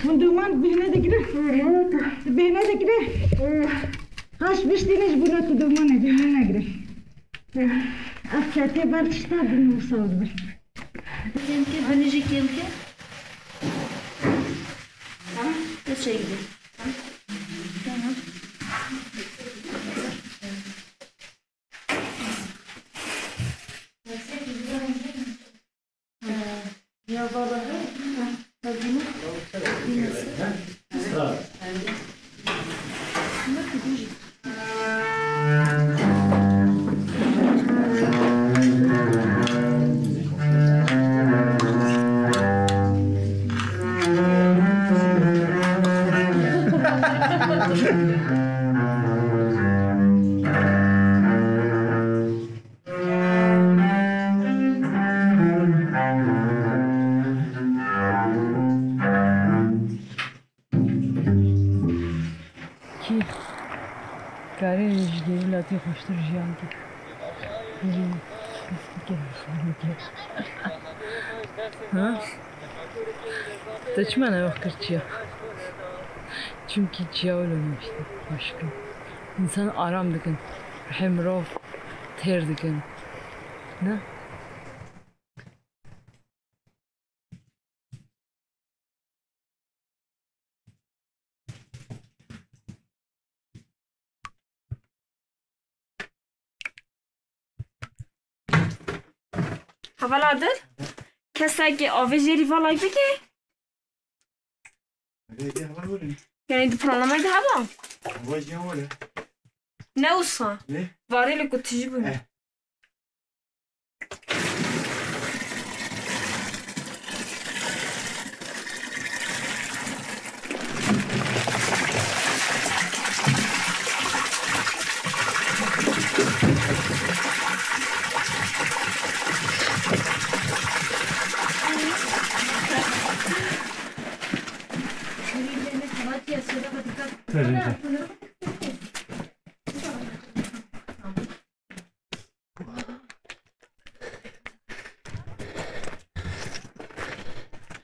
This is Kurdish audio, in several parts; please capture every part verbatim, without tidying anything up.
Hûn dûman bêhne digire. Bêhne digire. Haş biştîne ji bona tu dûmanê bêhne negire. Ev ketê ber tişta bin û saz bin. Kêmke, binijî kêmke. Te çekdi. Tamam. Ya baba, ha? Ha, ha, bunu? Bilmesin. Kî karê ji gerîlatî xweştir jiyan kir? Bike, bike. Ha? Te çima newex kir çiya? Çimkî çiya wilo nehiştin, aşkım. Însan aram dikin. Rihê mirov têr dikin. Ne? Hevala dil, kesekî avê jêrî va like bike. Yanî di planlameyê de heba? Ne wisa? Varê li ku tijî bûne.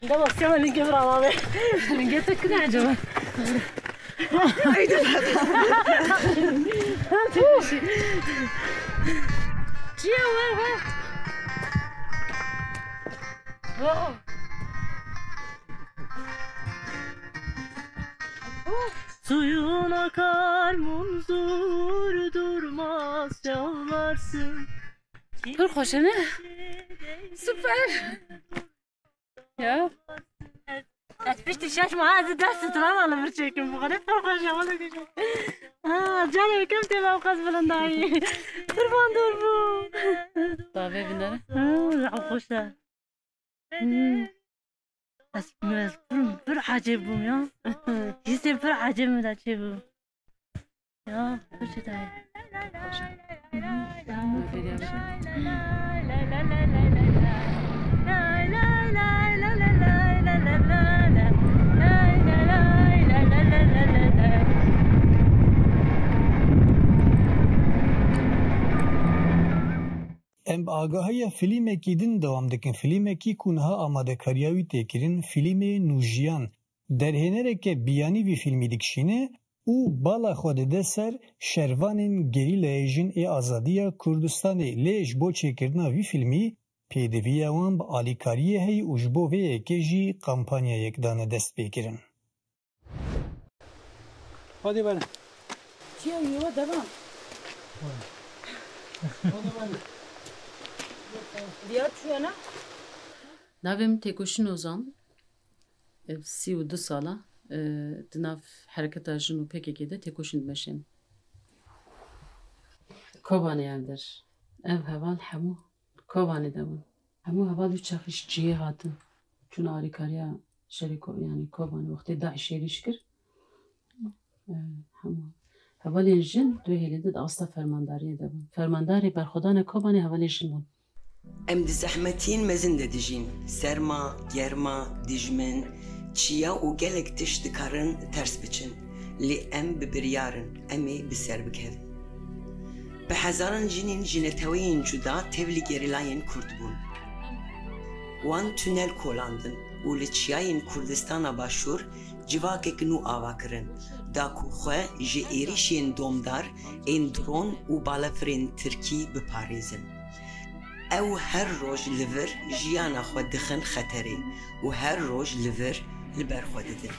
Dema sema linge vira abi. Linge te kine acaba? Haydi. Çiye var var. Wow. Suyun akar munzur durmaz çağlarsın. Pir xweş e, ne? Süper. Ya. Ez piştî şeş mah ez ê dest stran li vir çêkim. Bu kadar pir xweş e, wele. Ha, canê kem tê ew qas bilindayî. Qurban dor bû. Tavê binere. Ha, ew xweş e. Hmm. Ez, ez pir, pir ecêb bûm ya. Hîsê pir ecêb min de çêbû. Ya, pir çêdayê. Em bi agahiya filîmekî din dewam dikin. Filîmekî ku niha amadekariya wî tê kirin, filîmê Nûjiyan. Derhênereke biyanî vî filmî dikişîne û bala xwe dide ser şervanên gerîlayê Jin ê Azadiya Kurdistanê. Lê ji bo çêkirina vî filmî, pêdiviya wan bi alîkariyê heye û ji bo vê yekê jî kampanyayek dane destpêkirin. Hadi bana. Çiyo, yo, devam. Diyar çiyo ne? Navê min Têkoşîn Ozan. E, sî û du sala, e, di nav hereketa jin û P K K de têkoşîn dimeşînim. Kobanê ev der. Ev heval hemû Kobanê de bûn. Hemû heval wî çaxî ji çiyê hatin. Çûn alîkariya şerê Ko-, yanî Kobanê wextê DAIŞ êrîş kir. E, hemû hevalên jin di wê hêlê de di asta fermandariyê de bûn. Fermandarê berxwedana Kobanê hevalê jin bûn. Em di zehmetiyên mezin de dijîn. Serma, germa, dijmin, çiya û gelek tişt dikarin ters biçin. Lê em bi biryar in, em ê bi ser bikevin. Bi hezaran jinên ji neteweyên cuda tevlî gerîlayên Kurd bûn. Wan tunel kolandin. û li çiyayên Kurdistana Başûr civakek nû ava kirin, da ku xwe ji êrîşên domdar ên dron û balafirên Tirkî biparêzin. Ew her roj li vir jiyana xwe dixin xeterê û her roj li vir li ber xwe didin.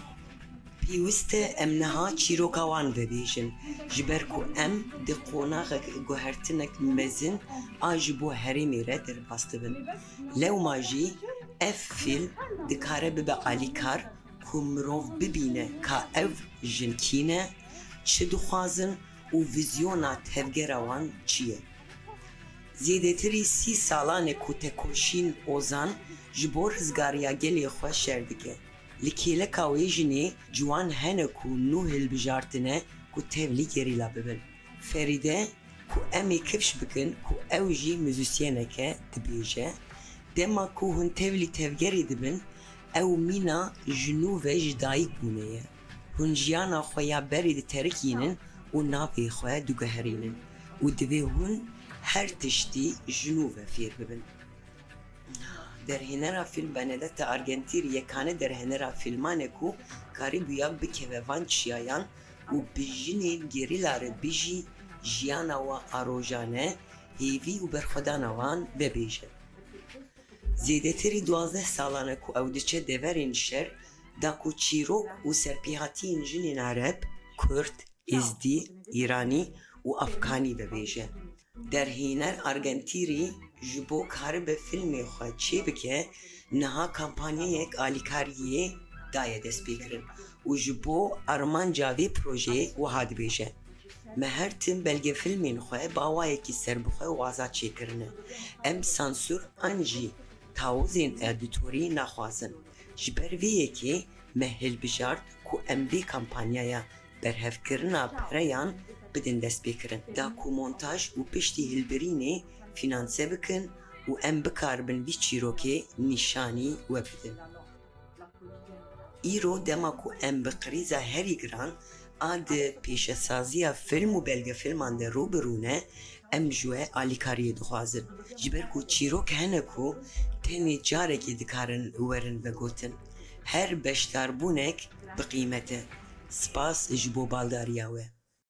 Pêwist e em niha çîroka wan vebêjin, ji ber ku em di qonaxek guhertinek mezin a ji bo herêmê re derbas dibin. Lewma jî ev fîlm dikare bibe alîkar ku mirov bibîne ka ev jin kî ne, çi dixwazin û vîzyona tevgera wan çi ye. Zêdetirî sî salan e ku tekoşîn Ozan ji bo rizgariya gelê xwe şer dike. Li kêleka wê jinê ciwan hene ku nû hilbijartine ku tevlî gerîla bibin. Ferîde ku em ê kifş bikin ku ew jî muzîsyenek e, dibêje, dema ku hûn tevlî tevgerê dibin, ew mîna ji nû ve ji dayik bûne ye. Hûn jiyana xwe ya berê diterikînin û navê xwe diguherînin û divê hûn her tiştî ji nû ve fêr bibin. Derhênera fîlm Benedetta Argentî yekane derhênera fîlman e ku karîbûya bikeve van çiyayan û bi jinên gerîla re bijî, jiyana wan a rojane, hêvî û berxwedana wan vebêje. Zêdetirî duwazdeh salan e ku ew diçe deverên şer, da ku çîrok û serpêhatiyên jinên Ereb, Kurd, Êzdî, Îranî û Afganî vebêje. Derhêner Argentîrî ji bo karibe fîlmê xwe çêbike, niha kampanyayek alîkariyê daye destpêkirin û ji bo armanca vê projeyê wiha dibêje, Me her tim belgefîlmên xwe bi awayekî serbixwe û azad çêkirine. Em sansûr an jî tawozên edîtorî naxwazin. Ji ber vê yekê me hilbijart ku em vê kampanyaya berhevkirina pereyan bidin destpêkirin, da ku montaj û piştî hilbirînê fînanse bikin û em bikaribin vî çîrokê nîşanî we bidin. Îro dema ku em bi krîza herî giran a di pêşesaziya fîlm û belgefîlman de rû bi rû ne, em ji we alîkariyê dixwazin. Ji ber ku çîrok hene ku tenê carekê dikarin werin vegotin. Her beşdarbûnek bi qîmet e. Spas ji bo baldariya we.